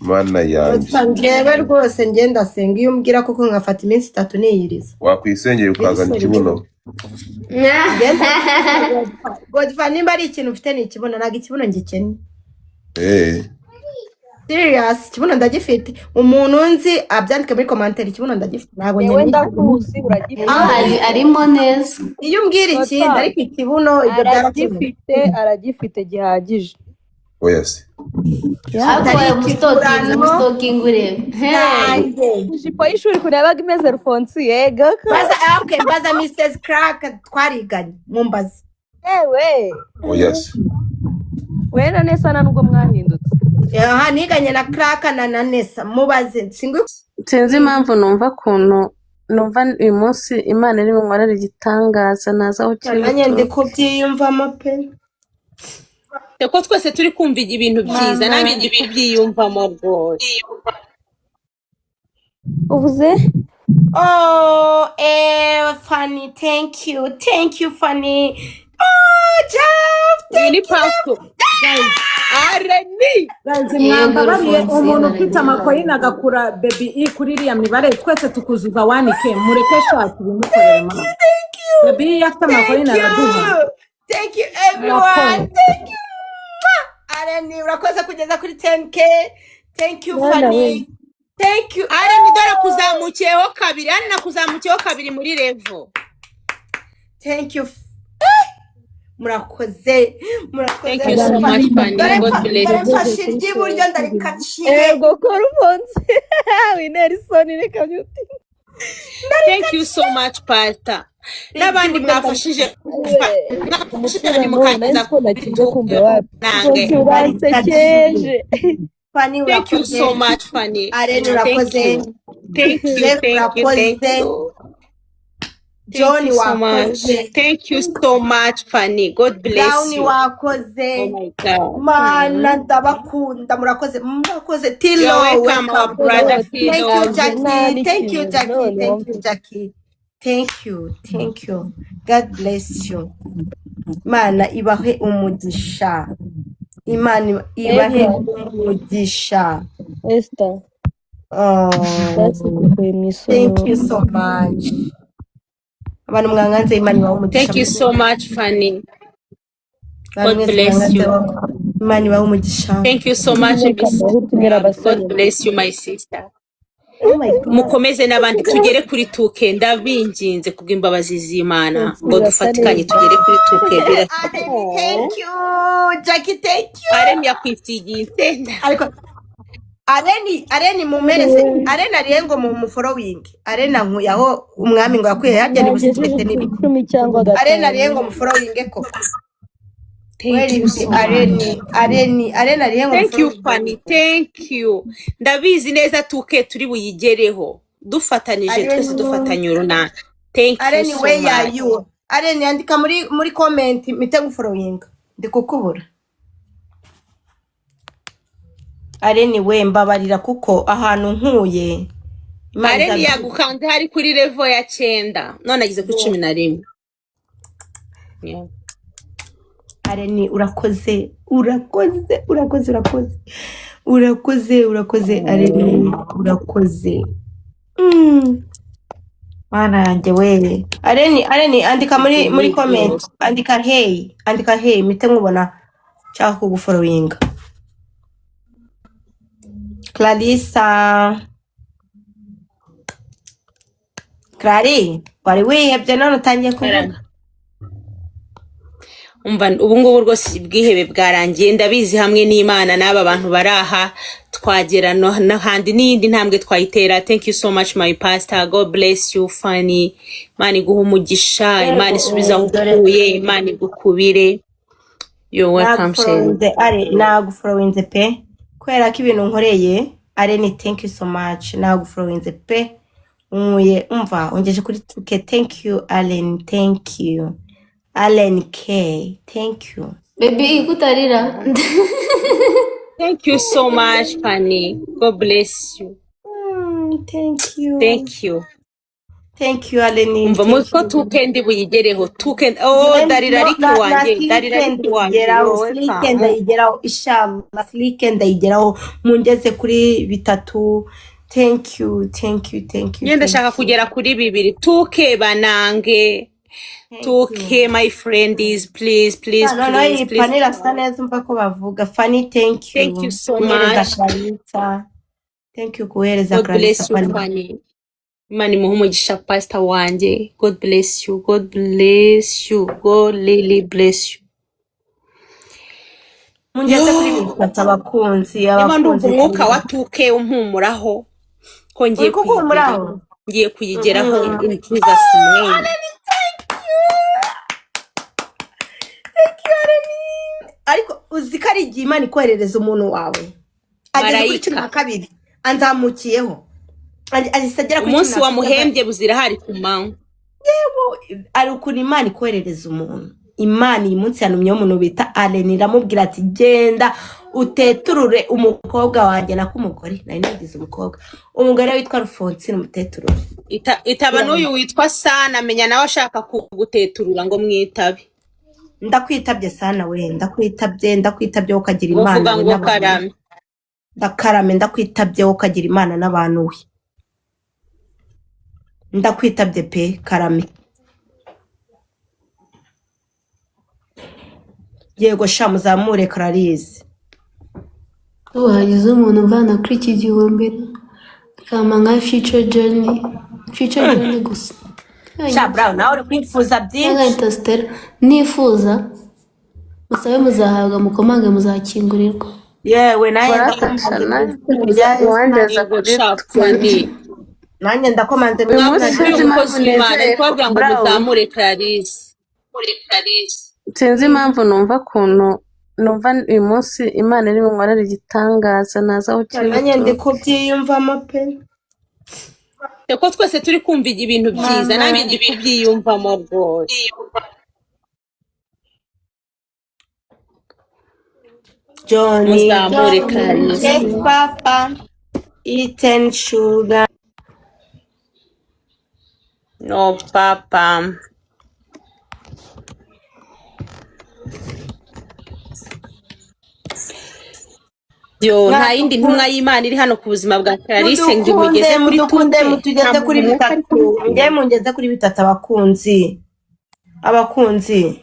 Mana yanjye. Gusa njyewe rwose njye ndasenga, iyo umbwira koko nkafata iminsi 3 niyiriza. Wakwisengera ukazana ikibuno. Godfa, nimba ari ikintu mfite ni ikibuno, ntabwo ikibuno ngikennye. Serious, ikibuno ndagifite. Umuntu nzi abyandike muri commentaire, ikibuno ndagifite, ntabwo Yewe, nkeneye. ndakuzi, uragifite. Ari arimo neza. Iyo umbwira ikindi, Godfa, ariko ikibuno ibyo byarakemuwe. Aragifite, aragifite gihagije. Oya se. Ariko Atari wawe mustalkinze, ikiburano mustalkinga urebe. Hey. cyanjye. Ijipo y'ishuri ukuntu yabaga imeze, Rufonsi, yego ko. Baza, ah, okay, baza Mrs Clark twariganye, mumbaze. Yewe. Oya se. We na Nesa nta nubwo mwahindutse. Aha niganye na Clark na Nesa, mubaze singwi. Sinzi impamvu numva ukuntu numva uyu munsi Imana iri bunkorere igitangaza, ntazi aho kiri Nanjye ndi buturuke. kubyiyumvamo pe. Ko twese turi kumva ibintu byiza, nanjye ndi kubyiyumvamo rwose. Uvuze? Oh, Fanny, thank you, thank you, Fanny. Oh, Jeff, Uyu ni thank you. pastor, guys, areni. Guys, Yego, mwambabariye Rufonsi, umuntu ufite aragira. amacoin agakura Baby E kuri iriya mibare, twese tukuzuza 1K. Mureke shaka ibimukorere mama. Thank you. Baby E iyo afite amacoin Thank araduha. you. Thank you, everyone. Murakoze. Thank you. Areni, urakoze kugeza kuri 10K. Thank you, Mwana we. Fanny. Thank you. Areni, dore kuzamukiyeho kabiri, areni nakuzamukiyeho kabiri muri level. Thank you. Murakoze. Murakoze. Thank you so much, Fanny. Dore God bless. dore mfashe iry'iburyo ndarikaciye. Yego ko, Rufonsi, winera isoni, reka byute. Thank you so much, pastor, n'abandi mwafashije, mwafashije Umutima mukageza nari ko nakize kumbe wapi. nange. Rufonsi, uransekeje. Fanny, Thank you urakoze. so much, Fanny. Areni, Thank urakoze. you, thank you. Jeff, Thank you, thank urakoze. you. John, Thank you so much. wakoze. Thank you so much, Fanny. God bless Brown, you. wakoze. Oh my God. Mana, ndabakunda, murakoze, murakoze. Tilo, You're welcome, our welcome. brother Thank you, Tilo. Jackie. Thank you, Jackie. Noneho. Thank you, Jackie. Thank you, thank you. God bless you. Imana ibahe umugisha. Imana ibahe Ego. umugisha. Esther. Oh, Byasikuye mu thank isura. you so much. Abantu mwanganze, Imana ibahe umugisha. Thank you so much, Fanny. Abantu God mwese bless mwanganze, you. Imana ibahe umugisha. Thank you so much, Reka Miss. mbahe utumira abasore. God bless you, my sister. Oh my God. Mukomeze n'abandi tugere kuri 2K, ndabinginze kubw'imbabazi z'Imana ngo Urasa dufatikanye neza. tugere kuri 2K. Areni, thank you. Jackie, thank you. Areni yakwisigiye insenda. Ariko Areni, Areni mumereze, Areni ariye ngo mu following. Areni ankuye aho umwami ngo yakuye harya ni Nagejeje busikete ku n'ibiki. 10 cyangwa Areni ariye 5. ngo mu following ko. Thank Where you is so much. Areni? Areni, Areni ariye ngo mu Thank you, following. Fanny. Thank you. Ndabizi neza 2K turi buyigereho dufatanije twese, Areni, dufatanye urunana. Thank you Areni, so where are much. you? Areni, andika muri comment mpite ngufollowing. Ndi kukubura. Areni we, mbabarira kuko ahantu nkuye Imana Areni izabiduha. yagukanze hari kuri level ya 9, none ageze kuri 11. Yeah. Areni, urakoze, urakoze, urakoze, urakoze, urakoze, urakoze, Areni, urakoze. Mana yanjye we. Areni, Areni, andika muri comment, andika hey, andika hey, mpite nkubona nshaka kugufollowinga. Clarissa, Clary, wari wihebye none utangiye kuvuga. Umva, ubu ngubu rwose ubwihebe bwarangiye, ndabizi hamwe n'Imana n'aba bantu bari aha twagera n'ahandi n'iyindi ntambwe twayitera. Thank you so much, my pastor. God bless you, Fanny. Imana iguhe umugisha, Imana isubize aho Dore ukuye, Imana igukubire. You're welcome, Sherry. Nagufollowinze are, nagufollowinze pe, kubera ko ibintu nkoreye Areni, thank you so much, nagufollowinze pe, unkuye, umva ungeje kuri 2K. Thank you, Allen, thank you, Allen K, thank you. Baby, kutarira. Thank you so much, Fanny. God bless you. Thank you. Thank you. Thank you, Aleni. Umva Thank muzi ko you. 2K ndi buyigereho. 2K, oh, Njyewe darira no Rick na wanjye, darira silike Rick wanjye, ndayigeraho, you're silike welcome. ndayigeraho, inshallah silike ndayigeraho, mungeze kuri 3. Thank you, thank you, thank you, Njye thank ndashaka you, kugera kuri 2. 2K banange. Thank you. 2K my friends, please, please, Noneho please, iyi please. pani irasa neza, umva ko bavuga Fanny, thank Thank you you so guhereza much. Clarissa, thank you guhereza God Clarissa bless you, Fanny. Fanny. Imana imuhe umugisha, pastor wanjye. God bless you, God bless you, God really bless you. Mungeze kuri Yo, 3, abakunzi, niba ndumva abakunzi. umwuka wa 2K umpumuraho ko ngiye Uri kuguhumuraho. kuyigeraho, ngiye kuyigeraho in Jesus name. Aleni, thank you. Thank you, Aleni. Ariko uzi ko ari igihe Imana ikoherereza umuntu wawe ageze kuri cumi Marayika na kabiri anzamukiyeho, ahise agera kuri cumi umunsi na kabiri. wamuhembye buzirahari ku manywa. Ari ukuntu Imana ikoherereza umuntu. Imana iyi munsi yanumyeho umuntu bita Aleni, iramubwira ati genda uteturure umukobwa wanjye, nako umugore nari nagize umukobwa, umugore witwa Alphonsine, umuteturure. Itaba n'uyu witwa Sana, menya nawe ashaka kuguteturura ngo mwitabe. Ndakwitabye sana we, ndakwitabye, ndakwitabye wowe ukagira Ngo Imana vuga we ngo n'abantu. karame. Ndakarame, ndakwitabye wowe ukagira Imana n'abantu we, ndakwitabye pe, karame. Yego sha, muzamure Clarisse. Ubu hagize umuntu umvana kuri iki gihumbi akampa nka future journey, future journey gusa Sha Brown, nawe uri kwifuza cyangwa byinshi. Interstellar nifuza, musabe muzahabwa, mukomange muzakingurirwa. Yewe nanjye Waratasha ndakomanze mu nanjye izina rya Yesu. uwangeza Yego kuri sha 20. Fanny. Nanjye ndakomanze mu Uyu izina munsi rya Mwakoze sinzi uyu impamvu mukozi w'Imana nizeye ari ko kubabwira ngo Brown, muzamure Clarisse. sinzi impamvu numva ukuntu numva uyu munsi Imana iri bunkorere igitangaza naza aho Yesu. kiri Nanjye ndi buturuke. kubyiyumvamo pe. Ko twese turi kumva ibintu byiza, Mana nanjye ndi kubyiyumvamo rwose. Johnny, Muzamure Johnny, Clarisse. yes papa, eaten sugar. No papa. Yo, nta yindi ntumwa y'Imana iri hano ku buzima bwa Clarisse ngo Mudukunde, imugeze kuri mudukunde, 2K. Nta mutugeze kuri muntu mwuka ari 3. kumubwira. Nge mungeze kuri 3, abakunzi. Abakunzi,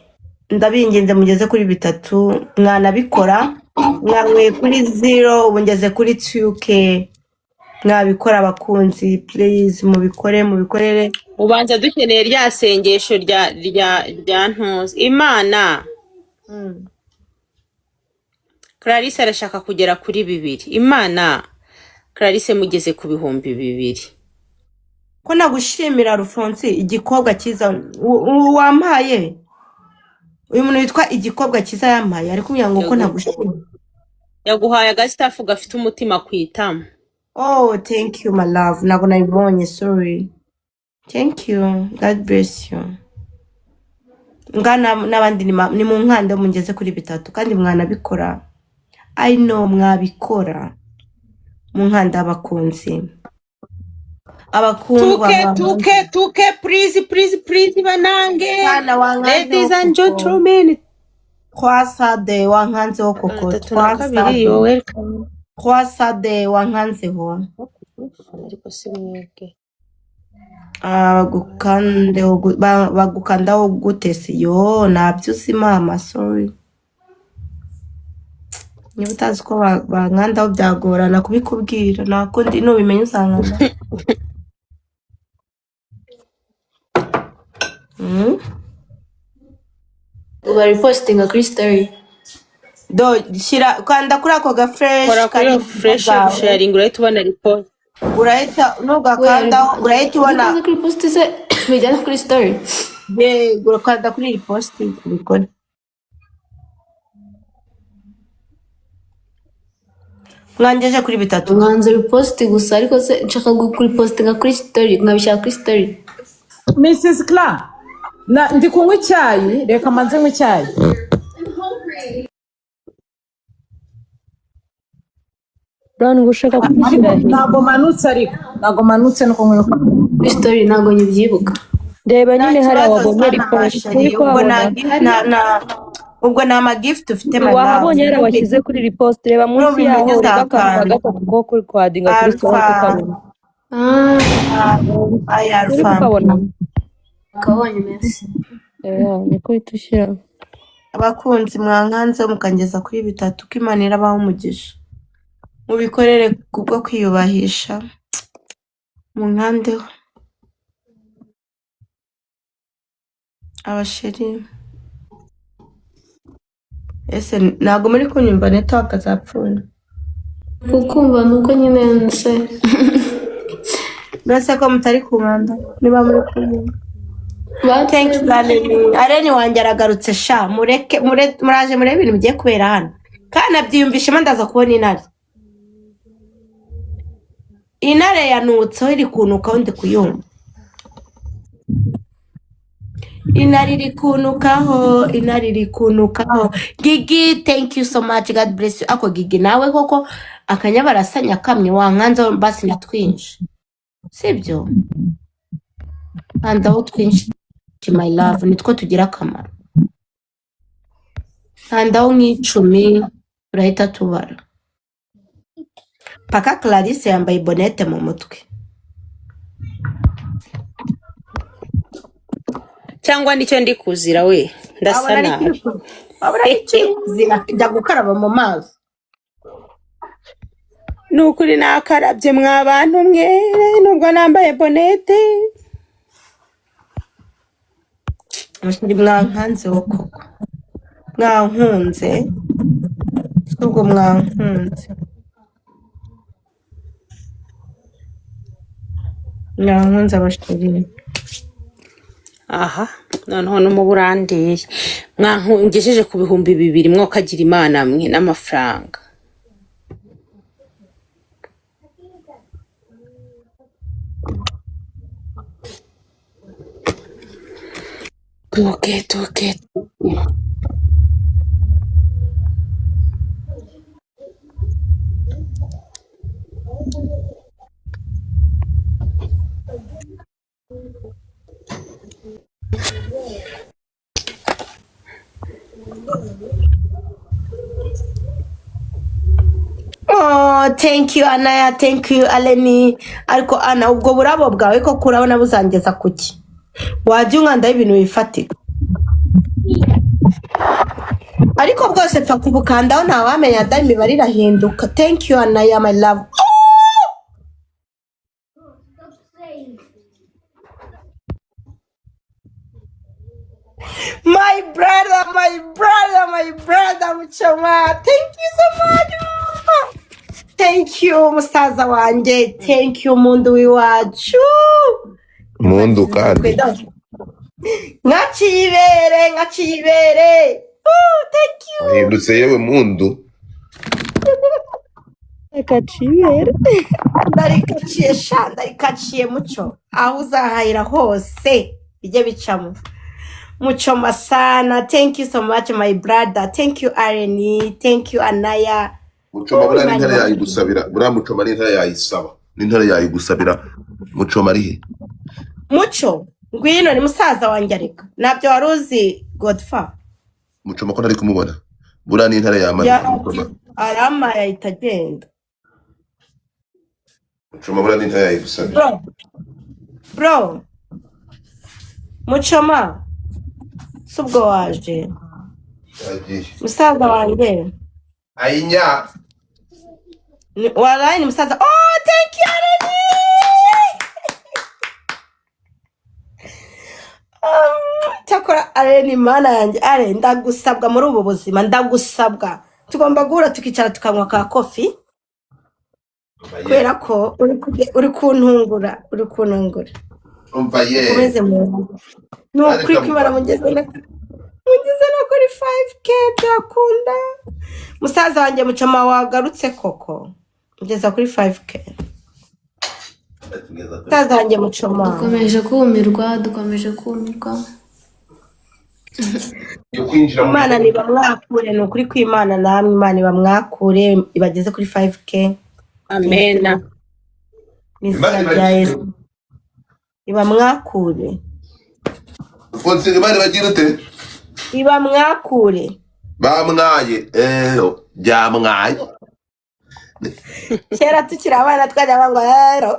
ndabinginze mugeze kuri 3, mwanabikora. Mwanyweye kuri 0, ubu ngeze kuri 2K. Mwabikora abakunzi, please mubikore, mubikorere. Ubanza dukeneye rya sengesho rya rya rya ntuzi Imana. Clarisse arashaka kugera kuri 2. Imana, Clarisse mugeze ku 2000. Ko nagushimira Alphonse, igikobwa cyiza wampaye. Uyu muntu witwa igikobwa cyiza yampaye, ari kumbwira ngo ko nagushimira. Yaguhaye agasitafu gafite umutima ku itama. Oh, thank you my love. Ntabwo nabibonye, sorry. Thank you. God bless you. Ngana n'abandi ni mu nkanda mungeze kuri 3 kandi mwanabikora. I know mwabikora. Mu nkanda abakunzi. Abakundwa 2K, mama. 2K, 2K, please, please, please banange. Kana wankanzeho Ladies and koko. gentlemen. Twasade wankanzeho koko. 32, you're Twasade. welcome. Twasade wankanzeho. Ariko si mwebwe. Bagukandeho bagukandaho gute se? Yo, ntabyo uzi mama, sorry. Niba utazi ko bankandaho byagorana kubikubwira, nakundi nubimenya uzankanda. Uba repostinga kuri story. Do shyira kanda kuri ako ga fresh Kora kuri kari iyo iburyo fresh bwawe, gusharinga urahita ubona report. urahita We nugakandaho urahita iyo ubona. ukoze kuri post se bijyana kuri story. Yego, urakanda kuri iyi post ubikore. Mwangeje kuri 3. Mwanze repost gusa, ariko se nshaka kuripostinga kuri story, nkabishyira kuri story. Mrs. Cla, na ndi kunywa icyayi, reka manze nywe icyayi. Brown ngo ushaka kubishyira Ariko he? ntabwo manutse, ariko ntabwo manutse nuko nkwiye Kuri story ntabwo nyibyibuka. Reba Nta nyine hariya kibazo wabonye sana riposte, masheri, uri ubwo kuhabona? ubwo ni amagift ufite, my love. Wahabonye hariya washyize kuri riposte, reba munsi Nubimenya yaho, urebe akantu ka uzakanda gatatu ko kuri kwadinga kuri story, alpha. kukabona. Ah, Aya Uri alpha. kukabona? Kabonye, merci. Yeah, niko uhita ushyiraho. Abakunzi mwankanze mukangeza kuri 3, ko Imana irabaha umugisha, mubikorere kubwo kwiyubahisha, munkandeho abasheri. Ese ntabwo muri kunyumva? Network zapfuye. Kukumva nuko nyine nse. Mbese ko mutari kunkanda niba muri kunyumva? Thank you, Areni. Areni wanjye aragarutse sha, mureke muraje murebe ibintu bigiye kubera hano, kandi nabyiyumvishemo ndaza kubona intare. Intare yanutseho, iri kunukaho, ndi kuyumva. Intare iri kunukaho, intare iri kunukaho. Gigi, thank you so much, God bless you. Ako Gigi nawe koko akanyabarasanya kamwe wankanzeho basi na twinshi, sibyo? Kandaho twinshi my love, nitwo tugira akamaro. Kandaho nk'icumi turahita tubara paka. Clarisse yambaye bonete mu mutwe. Cyangwa nicyo ndi kuzira we, ndasa Wabona ari nabi. Wabona ari kiri kuzira, jya gukaraba mu maso. Ni ukuri nakarabye mwa bantu mwe, nubwo nambaye bonete. Abashiri mwankanzeho koko, mwankunze ubwo mwankunze, mwankunze abashiri. Aha noneho n'umuburandiye mwankungejeje ku 2000, mwokagira Imana mwe n'amafaranga. Tuke tuke. Oh, thank you Anaya, thank you Aleni. Ariko Ana, ubwo burabo bwawe koko urabona buzangeza kuki? Wajya unkandaho ibintu bifatika. Ariko bwose pfa kubukandaho, ntawamenya da, imibare irahinduka. Thank you Anaya, my love. My brother, my brother, my brother Muchoma. Thank you so much. Thank you musaza wanjye. Thank you mundu w'iwacu. Mundu kandi. Nkaciye ibere, nkaciye ibere. Oh, thank you. Ahindutse yewe mundu. Akacibera. Ndarikaciye sha, ndarikaciye Muco. Aho uzahahira hose bijye bicamo. Mucho masana, thank you so much my brother. Thank you Areni, thank you Anaya. Mucoma Oh, buriya Imana n'intare ibahe. yayigusabira, buriya Mucoma n'intare yayisaba, n'intare yayigusabira. Mucoma ari he? Muco, ngwino, ni musaza wanjye ariko. Ntabyo wari uzi Godfa. Mucoma ko ntari kumubona, buriya n'intare yamanuka. Ya Mucoma. arama yahita agenda. Mucoma buriya n'intare yayigusabira. Bro, bro, Mucoma, si ubwo waje. Yagiye. Musaza wanjye. Ayinya. Waraye ni musaza. Oh, thank you Areni. Cyakora Areni, mana yanjye, Areni ndagusabwa muri ubu buzima, ndagusabwa. Tugomba guhura tukicara tukanywa ka kofi, kubera ko uri kuntungura, uri kuntungura. Umva ye. Ukomeze mu ni ukuri kwibara, mugeze no kuri 5K byakunda. Musaza wanjye Mucoma wagarutse koko, ngeza kuri 5K. Musaza wanjye Mucoma. Dukomeje kumirwa, dukomeje kumirwa. Yo kwinjira mu Imana nibamwakure, ni ukuri kw'Imana namwe, Imana ibamwakure ibageze kuri 5K. Amena. Mu Imana izina rya ibagira Yesu, ibamwakure. Fonse, Imana ibagira ute? Ibamwakure. Bamwaye, byamwaye. Kera tukiri abana twajya ngo rero.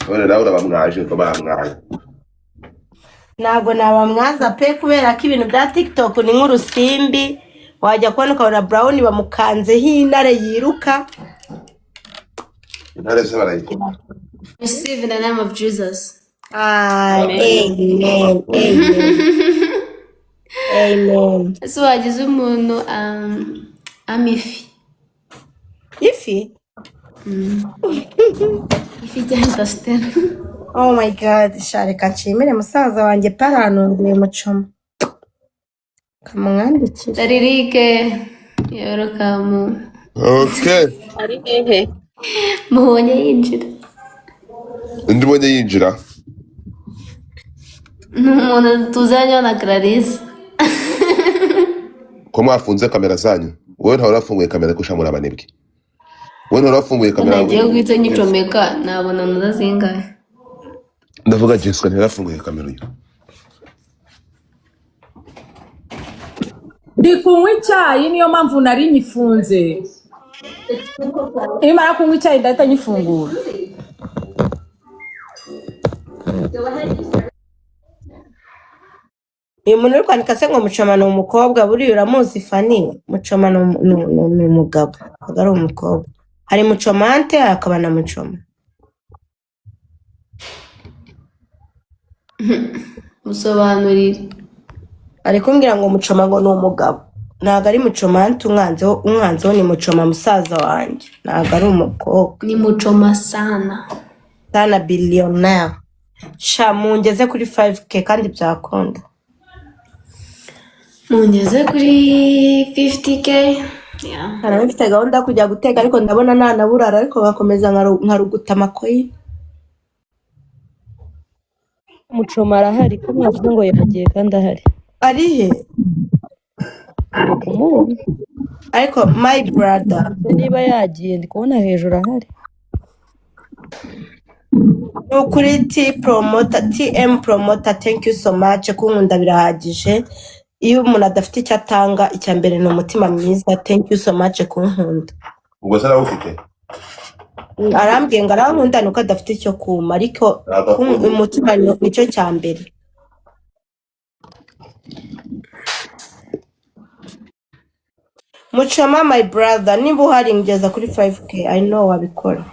None nawe urabamwaje ngo bamwaye. Ntabwo nabamwaza pe, kubera ko ibintu bya TikTok ni nk'urusimbi, wajya kubona ukabona Brown bamukanzeho intare yiruka. Intare se barayikoma? Receive in the name of Jesus. Ah, Amen. amen, amen, amen. Ese wagize umuntu ama ifi? Ifi? Ifi cyangwa sitera. Oh my God, sha reka nshimire musaza wanjye pe, arantunguye. Mucoma kamwandikire. Daririke yorokamu. Okay. Ari hehe? Mubonye yinjira. Undi ubonye yinjira? Ni umuntu tuzanye na Clarisse. Ko mwafunze kamera zanyu? Wowe ntawe urafunguye kamera, ko ushamura abanebwe. Wowe ntawe urafunguye kamera. Nagiye guhita nyicomeka, nabona nura zingahe. Ndavuga Jessica ntiyarafunguye kamera uyu. Ndi kunywa icyayi, niyo mpamvu nari nyifunze. Nimara kunywa icyayi ndahita nyifungura. Uyu muntu uri kwandika se ngo Mucoma ni umukobwa, buriya uramuzi Fani? Mucoma ni umugabo, ntabwo ari umukobwa. Hari Mucomante, hakaba na Mucoma. Musobanurire. Ari kumbwira ngo Mucoma ngo ni umugabo, ntabwo ari Mucomante. Umwanziho, umwanziho ni Mucoma musaza wanjye, ntabwo ari umukobwa. Ni mucoma sana. Sana billionaire. Sha mungeze kuri 5K kandi byakunda. Mungeze kuri 50K. Yeah. Hari mfite gahunda yo kujya guteka, ariko ndabona nanaburara, ariko ngakomeza nkaruguta amakoyi. Mucoma arahari, ko mwavuze ngo yagiye kandi ahari? Ari he? Ndi kumubona. Ariko my brother. Se niba yagiye, ndi kubona hejuru ahari. Ni ukuri T promoter, TM promoter, thank you so much. Kunkunda birahagije. Iyo umuntu adafite icyo atanga, icya mbere ni umutima mwiza. Thank you so much kunkunda. Ubwo se nawe ufite? Arambwiye ngo arankunda nuko adafite icyo kuma, ariko Ntabwo akunda. umutima nicyo cya mbere. Mucoma my brother, niba uhari ngeza kuri 5K, I know wabikora.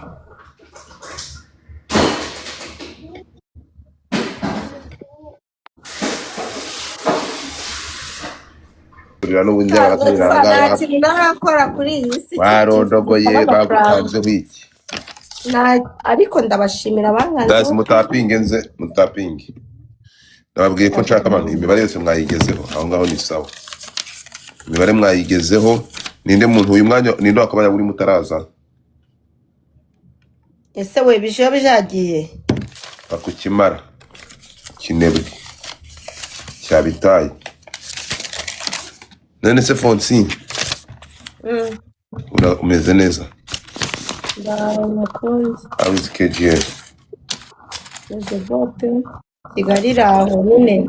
Kurira n'ubundi Ntabwo abahatanira nta ahangaha. kintu narakora kuri iyi si Barondogoye. gisaba amafaranga. Bagutanzeho iki? Ariko ndabashimira Ndazi. abankanzeho. Mutapinge, nze mutapinge. Nababwiye ko nshaka abantu. Imibare yose mwayigezeho aho ngaho ni sawa, imibare mwayigezeho. Ninde muntu uyu mwanya, ninde wakabaye uri mutaraza? Ese we bije byagiye? Bakukimara kinebwe cyabitaye. None se Fonsi, umeze neza? Ndabakunze. Awizi KGL? Meze bote. Kigali iri aho nyine,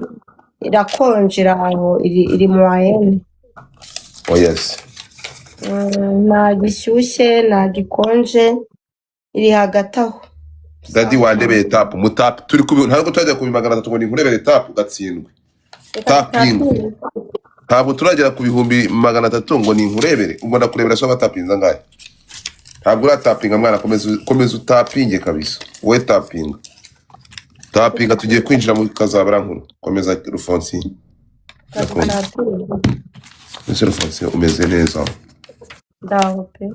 irakonje, iri aho, iri mu wayeni. Oh yes. Ntabwo ishyushye, ntabwo ikonje, iri hagati aho. Dadi wandebeye tapu mutapu turi kubi, ntabwo turajya ku 300 ngo ninkurebere tapu gatsindwe. Reka Tapinga. tutapinge. Ntabwo turagera ku 300,000 ngo ninkurebere. Ubwo ndakurebera so batapinza angahe? Ntabwo uratapinga mwana, komeza komeza utapinge kabisa. Wowe tapinga, tapinga, tugiye kwinjira mu kazabara nkuru. Komeza Rufonsi. Reka Ndakunda. tutapinge. Ese Rufonsi, umeze neza? Ndaho pe,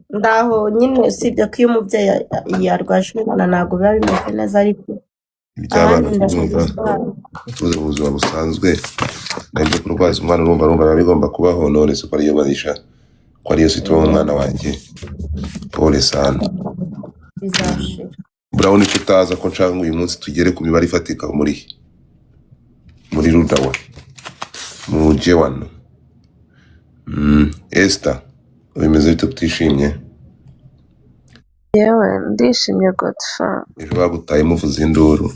ndaho nyine, usibye ko iyo umubyeyi yarwaje umwana ntabwo biba bimeze neza, ariko Iby'abana ahandi kubyumva ndashima. Tuze mu buzima busanzwe nabyo kurwaza umwana, urumva biba bigomba kubaho. None se ko ariyo barisha, ko ariyo situba umwana wanjye, pole sana. Bizashira. Brown, icyo utaza ko nshaka ngo uyu munsi tugere ku mibare ifatika muri rudawa mu J1. Esther, bimeze bite kutishimye? Yewe, ndishimye Godfa. Ejo bagutaye muvuza induru.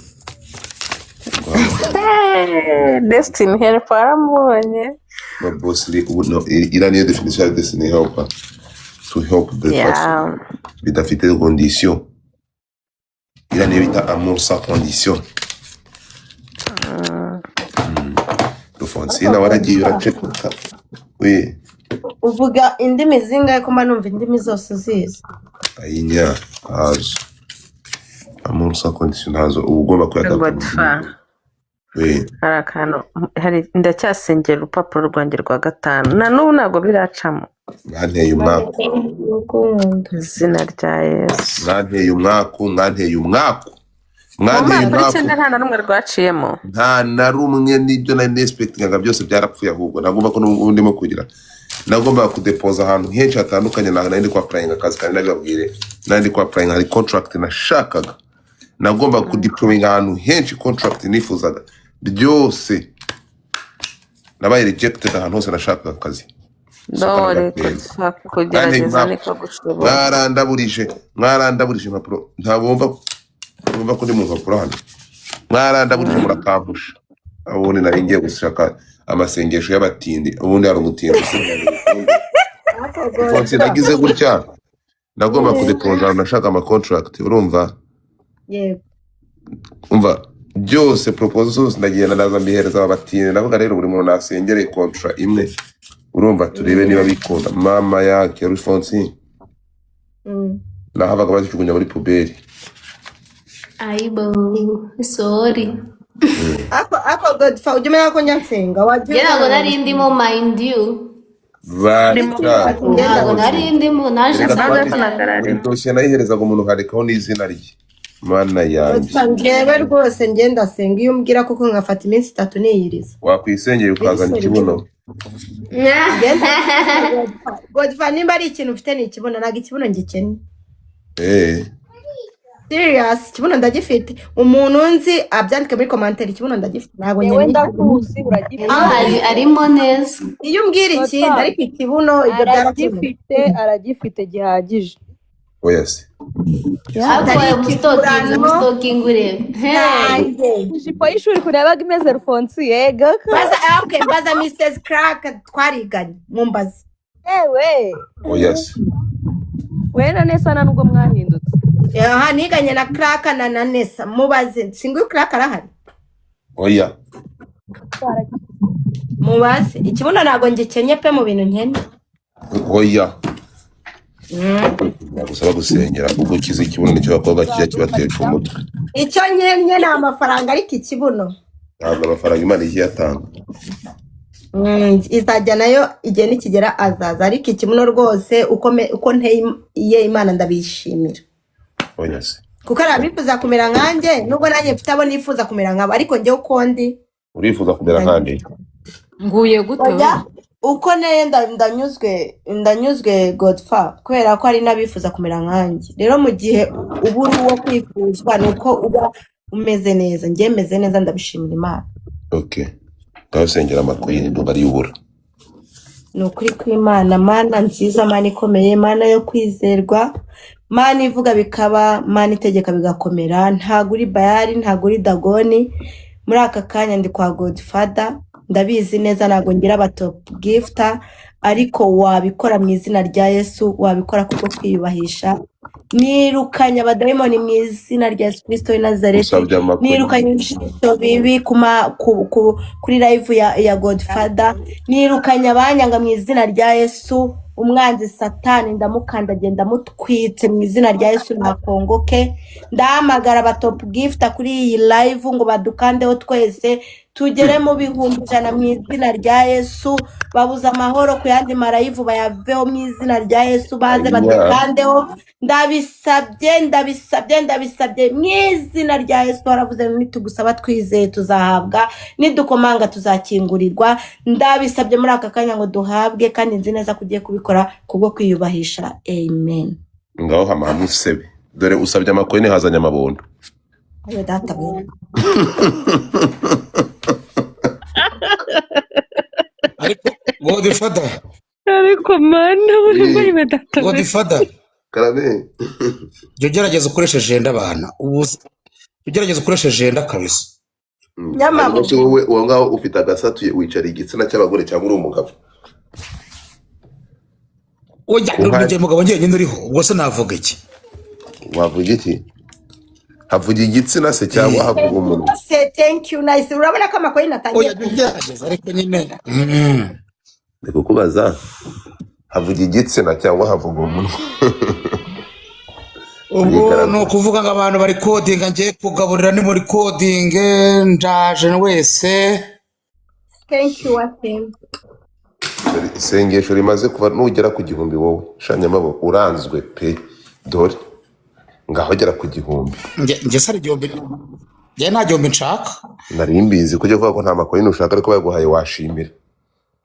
Hey, Destiny Help waramubonye? Ma boss iri ubu no iriya niyo definition ya destiny helper, to help the person bidafite condition. Iriya niyo bita amour sans condition. Rufonsina, waragiye uraceceka we. Uvuga indimi zingahe, ko mba numva indimi zose uzizi? Ayinya, ntazo. Amour sans condition ntazo, uba ugomba kuyadapfa. Godfa. We. Hari akantu, hari ndacyasengera urupapuro rwanjye rwa gatanu, na n'ubu ntabwo biracamo. Mwanteye umwaku. Ukunda. Izina rya Yesu. Mwanteye umwaku, mwanteye umwaku. Mu Mwanteye mwaka umwaku. w'icyenda nta na rumwe rwaciyemo. Nta na rumwe. N'ibyo nari nexpectingaga byose byarapfuye. Ahubwo nagomba ko n'ubu ndimo kugira, nagombaga kudepoza ahantu henshi hatandukanye. Ntabwo nari ndi kwapplyinga akazi kandi nabibabwire, nari ndi kwapplyinga, hari contract nashakaga, nagombaga kudeployinga ahantu henshi, contract nifuzaga byose. Nabaye rejected ahantu hose nashakaga akazi. Don't worry. Soka. Godfa, kugerageza niko gushobora. Mwarandaburije, mwarandaburije impapuro. Ntabwo wumva ko ndi mu mpapuro hano. Mwarandaburije, murakampusha. Ubundi nari ngiye gushaka amasengesho y'abatindi. Ubundi hari umutindi usenga. Fonse, nagize gutya, nagomba kudepoza ahantu nashaka ama contract, urumva? Yego. Umva, byose, proposal zose ndagenda ndaza mbihereza aba batindi. Ndavuga rero buri muntu nasengere contrat imwe, urumva, turebe niba bikunda. Mama yake Alphonse, nahabaga bazijugunya muri poubelle. Ayibo, sorry. Ako Godfa, ujya umenya ko njya nsenga, wajya Njye ntabwo uzana nari ndimo, mind you. Baca. Ntabwo nari ndimo, naje Reka. nsanga Twandike byararangiye. buri dosiye nayiherezaga umuntu nkandikaho n'izina rye. Mana yanjye! Godfa, njyewe rwose njye ndasenga, iyo umbwira koko nkafata iminsi 3 niyiriza. Wakwisengera ukazana ikibuno. Ngenda Godfa, nimba ari ikintu mfite ni ikibuno, ntabwo ikibuno ngikennye. Serious, ikibuno ndagifite. Umuntu nzi abyandike muri commentaire, ikibuno ndagifite, ntabwo Yewe, nkennye. ndakuzi, uragifite. Hari arimo neza. Iyo umbwira ikindi, Godfa, ariko ikibuno ibyo byarakemutse. Aragifite, aragifite gihagije. Oya se. Ariko Atari wawe umustalkinze, ikiburano umustalkinga urebe. Hey. cyanjye. Ijipo y'ishuri ukuntu yabaga imeze, Rufonsi, yega ko. Baza, ah, okay, baza Mrs Clark twariganye, mumbaze. Yewe. Oya se. We na Nesa nta nubwo mwahindutse. Aha niganye na Clark na Nesa, mubaze. Singuyu Clark arahari. Oya. Mubaze. Ikibuno ntabwo ngikennye pe, mu bintu nkennye. Oya. Nagusaba gusengera ubwo ukize ikibuno, nicyo abakobwa kijya kibatesha umutwe. Icyo nkennye ni amafaranga, ariko ikibuno Ntabwo amafaranga Imana igiye atanga. Izajya nayo igihe nikigera azaza, ariko ikibuno rwose uko nteye iye Imana ndabishimira. Oya se. Kuko hari abifuza kumera nkanjye, nubwo nanjye mfite abo nifuza kumera nkabo, ariko njyewe uko ndi Urifuza kumera nkande? Nguye gute we? Oya, uko nteye ndanyuzwe, ndanyuzwe Godfa, kubera ko hari n'abifuza kumera nkanjye. Rero mu gihe uba uri uwo kwifuzwa ni uko uba umeze neza. Njye meze neza, ndabishimira Imana. Okay, ndabasengera amakoyini, ndumva ariyubura. Ni ukuri kw'Imana. Mana nziza, Mana ikomeye, Mana yo kwizerwa, Mana ivuga bikaba, Mana itegeka bigakomera, ntabwo uri Bayari, ntabwo uri Dagoni. Muri aka kanya ndi kwa Godfather, ndabizi neza ntabwo ngira aba top gifter, ariko wabikora mu izina rya Yesu, wabikora kubwo kwiyubahisha. Nirukanye abadayimoni mu izina rya Yesu Kristo w'i Nazareti. Usabye amakuru. Nirukanye ibishuko bibi kuri live ya Godfather. Nirukanye abanyanga mu izina rya Yesu. Umwanzi Satani ndamukandagiye, ndamutwitse mu izina rya Yesu, ntakongoke. Ndahamagara aba top gifter kuri iyi live ngo badukandeho twese tugere mu 100,000 mu izina rya Yesu. Babuze amahoro ku yandi ma live bayaveho mu izina rya Yesu, baze badukandeho. Ndabisabye, ndabisabye, ndabisabye mu izina rya Yesu. Waravuze ngo nitugusaba twizeye tuzahabwa, nidukomanga tuzakingurirwa. Ndabisabye muri aka kanya ngo duhabwe, kandi nzi neza ko ugiye kubikora kubwo kwiyubahisha. Amen. Ngaho hama hamusebe, dore usabye amakoyini hazanye amabondo. Ayo data we! Ariko Godfather. Ariko Mana, buri mwanya data we! Godfather. Karame. Jya ugerageza ukoreshe gender, abana ubu jya ugerageza ukoreshe gender kabisa. Nyamabo. Hanyuma se wowe uwo ngaho ufite agasatuye, wicara igitsina cy'abagore cyangwa uri umugabo? Oya. Kuba- Ni mugabo njyenyine uriho, ubwo se navuga iki? Wavuga iki? Havuga igitsina se cyangwa havuga umuntu? Se thank you, nice. Urabona ko amakoyini atangiye Oya, jya ugerageza ariko nyine. Ndi kukubaza, havuga igitsina cyangwa havuga umuntu? Ubwo Yigaragura. ni ukuvuga ngo abantu bari kodinga, ngiye kugaburira, ni muri coding, ndaje wese. Thank you, Wasim. Dore isengesho rimaze kuva, nugera ku 1000 wowe shanyamabo uranzwe pe. Dore ngaho gera ku 1000. Njye se ari 1000? Njye nta 1000 nshaka. Nari mbizi kujya kuvuga ko nta makoyini ushaka, ariko baguhaye washimira.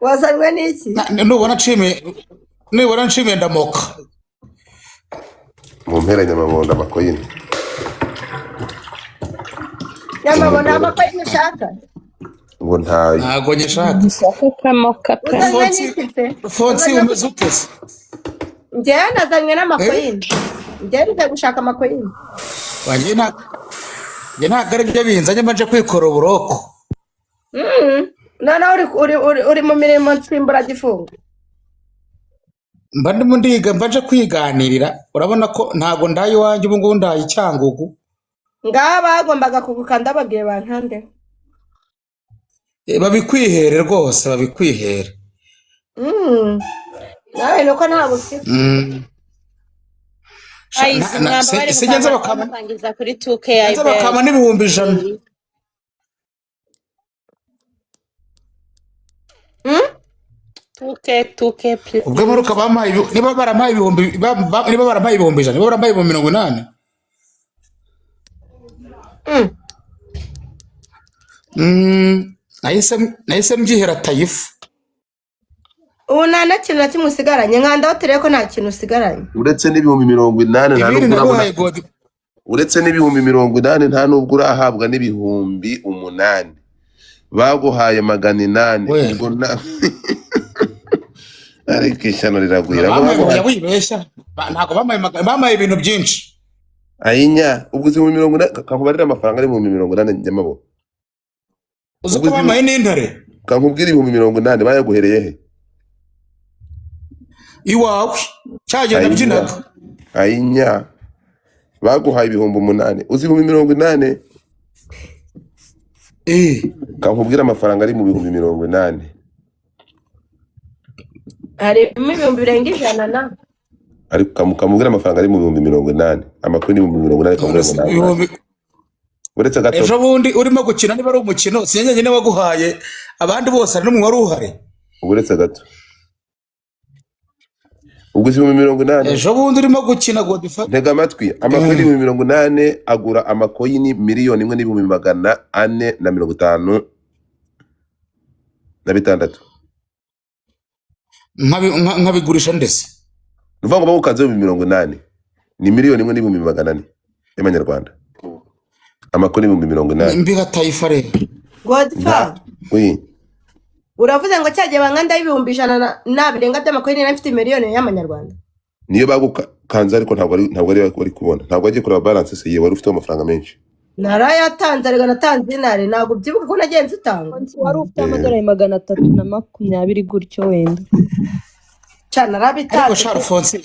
Wazanywe n'iki? Nubona nshimiye ndamoka. Mu mpera nyamabondo amakoyini. Nyamabo, nta makoyini ushaka? Ngo ntayo. Ntago nyashaka. Dushaka kamoka pe. Uzanywe Fonsi. n'iki se? Fonsi. Uzanywe Umeze ute se? Njyewe nazanywe n'amakoyini, njyewe nje gushaka amakoyini. Wanjye njye ntabwo ari byo binzanye, mba nje kwikora uburoko. Noneho uri mu mirimo nsimburagifungo. Mba ndimo ndiga, mba nje kwiganirira. Urabona ko ntago ndaye iwanjye, ubu ngubu ndaye i Cyangugu. Ngaha bagombaga kugukanda, babwiye bankande. Babikwihere rwose, babikwihere. Nawe nuko ntabwo ufite. Guys, mwambabare. Sijya nza bakama mukangiza kuri 2K. nza bakama n'100,000. 2K, 2K, please. Ubwo mperuka bampaye niba barampaye ibihumbi niba barampaye 100,000, niba barampaye 80,000. Nahise mbyihera tayifu. Ubu nta na kintu na kimwe usigaranye, nkandaho turebe ko nta kintu usigaranye. Uretse n'80,000 nta Ibindi nubwo urabona. naguhaye godi. Uretse n'80,000, nta nubwo urahabwa n'8,000, baguhaye 800. We. Ubwo na ariko ishyano riragwira ngo Bampaye baguhaye. Wibeshya. Ntabwo bampaye bampaye ibintu byinshi. Ayinya, ubwo 80,000, kakubarira amafaranga ari 80,000, nyamabo. Uzi Ubwo ko bampaye n'intare. Kankubwira, 80,000 bayaguhereye he? Iwawe cyagenda. Ayinya. Nabyinaga. Ayinya, baguhaye 8,000, uzi 80,000? Kankubwira amafaranga ari mu 80,000. Harimo ibihumbi birenga ijana na Ariko kamubwira amafaranga ari mu 80,000, amakuru ni 80,000, kamubwira ngo ni angahe? Ibihumbi Uretse gato. Ejo bundi urimo gukina, niba ari umukino, si njye nyine waguhaye, abandi bose hari n'umwe wari uhari. Uretse gato, ubwo 80,000. Ejo bundi urimo gukina godifa. Ntega amatwi, amakoyini 80,000 agura amakoyini 1,456,000. Nkabigurisha ndetse. Ni ukuvuga ngo bagukanze 80,000 ni 1,400,000 y'amanyarwanda, amakoyini 80,000. Mbiha tayifa rero. Godfa. Oui. Uravuze ngo cyagiye bankanda 100,000 na birenga by'amakoyini, nari mfite miliyoni y'amanyarwanda. Niyo bagukanze, ariko ntabwo ari wari kubona, ntabwo wagiye kureba balance se ye, wari ufiteho amafaranga menshi. Narayatanze ariko natanze intare, ntabwo ubyibuka ko nagiye nzitanga. Wari ufite amadolari 320 gutyo wenda. Ca Ariko narabitanze. sha Alphonse.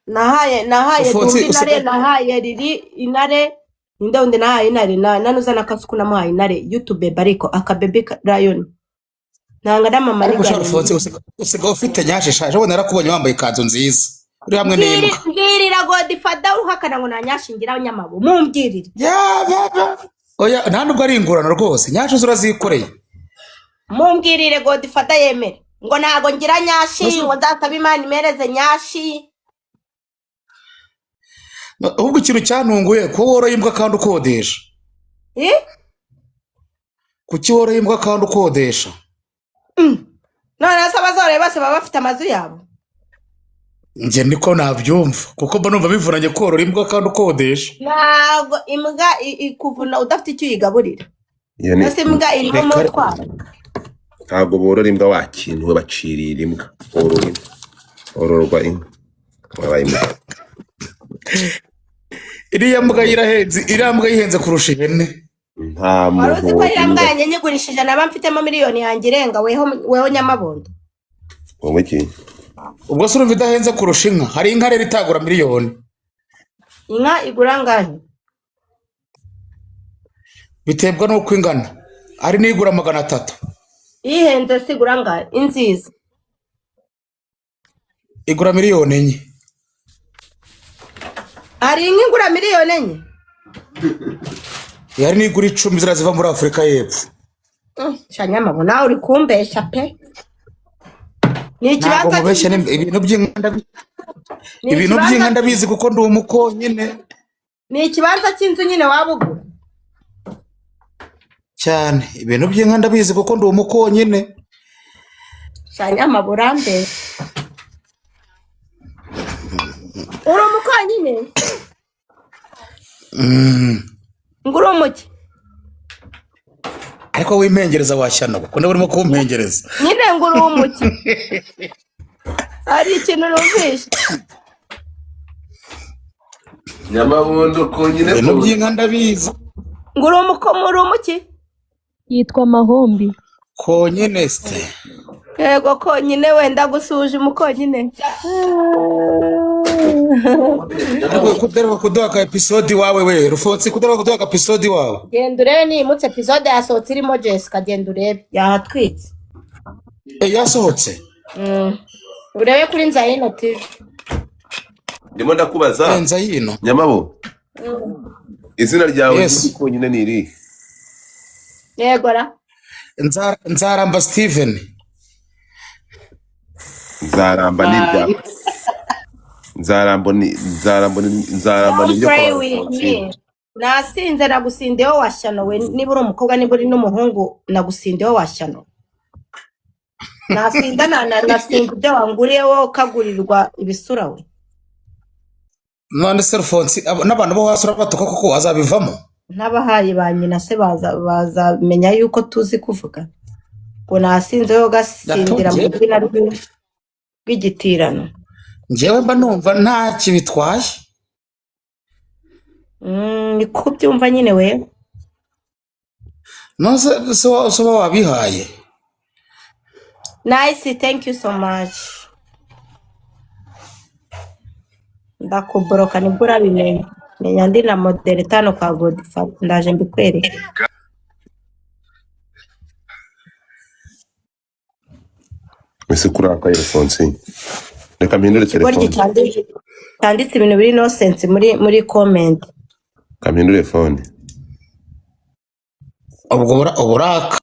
Nahaye Alphonse, Dumba intare. usigaye Nahaye Riri intare, ninde wundi nahaye intare? Na nanuza na Kasuku namuhaye intare youtube, ariko akabebi lion ntanga n'amama. Ariko sha n'iganiro. Alphonse, usigaye ufite nyashe sha, ejo bundi narakubonye wambaye ikanzu nziza uri hamwe n'imbwa. Mbwirira Godfather uhakana ngo nanyashingira nyamabo, mumbwirire. Ya baba, oya, nta nubwo ari ingurano rwose, nyashe zo urazikoreye. Mumbwirire Godfather yemere ngo ntago ngira nyashi. Mbese- Ngo nzasaba Imana imereze nyashi. Ahubwo ikintu cyantunguye, ko woroye imbwa kandi ukodesha. Eh? Kuki woroye imbwa kandi ukodesha? None se abazoroye bose baba bafite amazu yabo? Njye niko nabyumva, kuko mba numva bivunanye korora imbwa kandi ukodesha. Ntabwo imbwa ikuvuna udafite icyo uyigaburira. Iyo ni Mbese imbwa irimo Reka- umutwaro. Ntabwo borora imbwa wakintu we, bacirira imbwa, borora inka, bororwa inka wabaye imbwa. Iriya mbwa irahenze, iriya mbwa yihenze kurusha ihene. Nta Wari muntu uzi ko iriya mbwa imbwa yanjye nyigurishije naba mfitemo miliyoni yanjye irenga, weho weho nyamabondo? Wowe iki? Ubwo se urumva idahenze kurusha inka? Hari inka rero itagura miliyoni. Inka igura angahe? Biterwa n'uko ingana, hari n'igura 300. Ihenze se igura angahe, inziza? Igura miliyoni 4. Hari inka igura miliyoni 4? Hari n'igura 10, ziriya ziva muri Afurika y'Epfo. Sha nyamabo, nawe uri kumbeshya pe, ni Ntabwo ikibanza mubeshya cy'inzu. Ibintu by'inka Ni ibintu ikibanza by'inka ndabizi kuko ndi umukonyine. Ni ikibanza cy'inzu nyine waba ugura. Cyane, ibintu by'inka ndabizi kuko ndi umukonyine. Sha nyamabo, urambeshya, uri umukonyine. Ngo uri umuki? Ariko wimpengereza washyano, kuko niba urimo kumpengereza. Nyine ngo uri umuki? Hari ikintu numvishe. Nyamabondo konyine. Ibintu by'inka ndabizi. Ngo uri umuko, uri umuki? Yitwa Mahombi. Konyine site. Yego konyine, wenda gusuje umukonyine. Ariko kudaruka kuduha ka episode wawe, we Rufonsi, kudaruka kuduha ka episode wawe. Genda urebe niyimutse, episode yasohotse irimo Jessica, genda urebe yahatwitse. Eh, yasohotse? Urebe kuri Nzayino TV. Ndimo ndakubaza. Enza yino. Nyamabo, izina ryawe Yes. ry'ukuri konyine ni irihe? Yego ra. Nzaramba Steven. Nzaramba ni irya Nzarambo, ni Nzarambo, ni Nzaramba, ni Don't iryo kwa play with Alphonsine. me. Nasinze nagusindeho washyano we, niba uri umukobwa, niba uri n'umuhungu, nagusindeho washyano. Nasinda nasinda ibyo wanguriye wowe ukagurirwa ibisura we. None se Rufonsi, n'abantu bo hasi urabatuka koko, azabivamo? N'abahaye ba nyina se baza bazamenya yuko tuzi kuvuga ngo nasinze wowe ugasindira mu Yatubye. izina rw'igitirano. Njyewe mba numva nta kibitwaye. Ni ko ubyumva nyine we. None se uba wabihaye? Nice, thank you so much. Ndakuboroka nibwo urabimenya. Menya ndi na modeli tano kwa Godfather, ndaje mbikwereke. Ese kurakaye Alphonsine, reka mpindure Ikigoryi telefone. cyanditse ibintu biri nonsense muri comment. Reka mpindure phone. Ubwo uburaka.